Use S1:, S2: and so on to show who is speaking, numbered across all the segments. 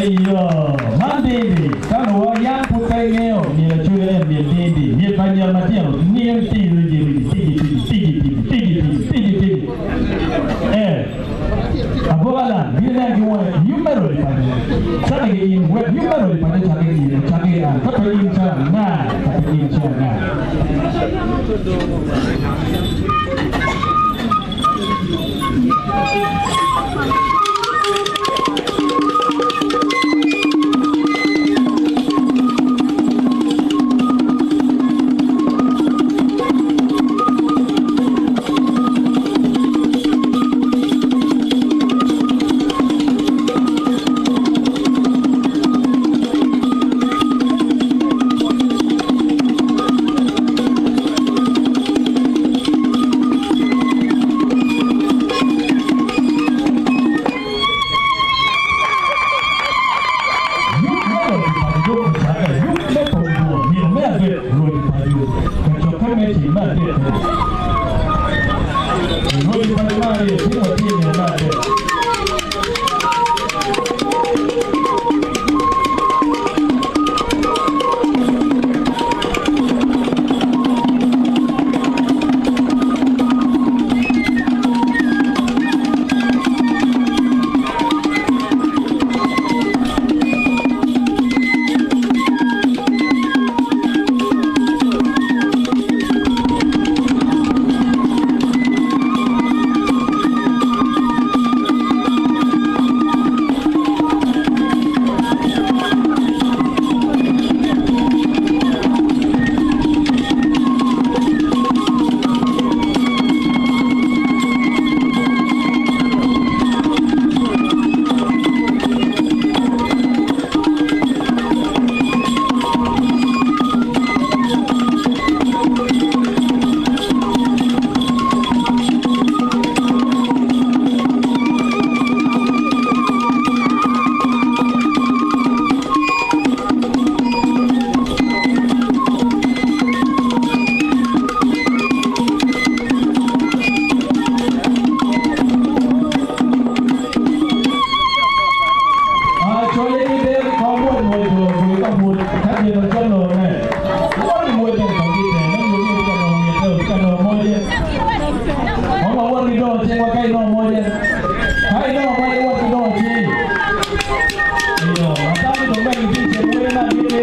S1: Eyo, man dindi, ka nongo yam pud pe ingeyo myel acwele en myel dindi, myel pa anyira matino, nino tidi riji riji, tiji tiji, tiji tiji, tiji tiji, tiji tiji. Ee, aboka lam, gin inen ki wange, yub me roli paco, cake ki in, wek yub me roli paco cake ki in, ocake ki an, ka pe in calo anga, ka pe in ci anga. Yub me roco paco ocakke. Yub me pong bur nino me adek roco paco kacokke me tyeng me adekke. Roco paco man aye tye watye i nino me adek. Coye ki dero ki kom wot mwoc dong obedo ka mwoc ka gin ocalo ne. Wot ki mwoc bene kong gite me nyo ni ka nongo ngete ka nongo moje. Kong wa wot ki dongo cingwa ka inongo moje. Ka inongo moje wot ki dongo cingi. Iyo, atamo ni dong bene gitye cito wer me agikki.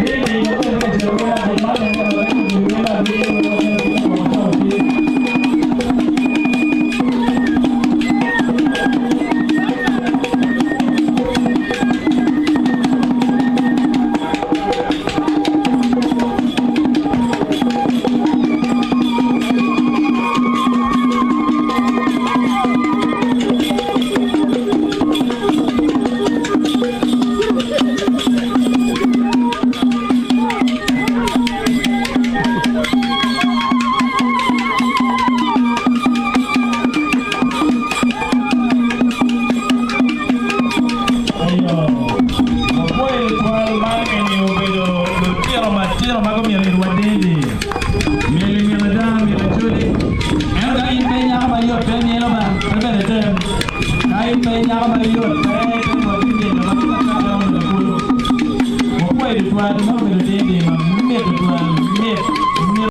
S1: Gin dong bene gitye cito wer me agikki. Man bene wer me agikki. Ayo, wapwoyo tutwal man eni obedo lutino matino ma gumyelo it wadini. Myel i myel ada, myel acoli. Ento ka in pe inyako mayot pe imyelo ba, pe bene item. Ka in pe inyako mayot pe item wa ki myelo ma tye ka kato myelo kulu. Wapwoyo tutwal.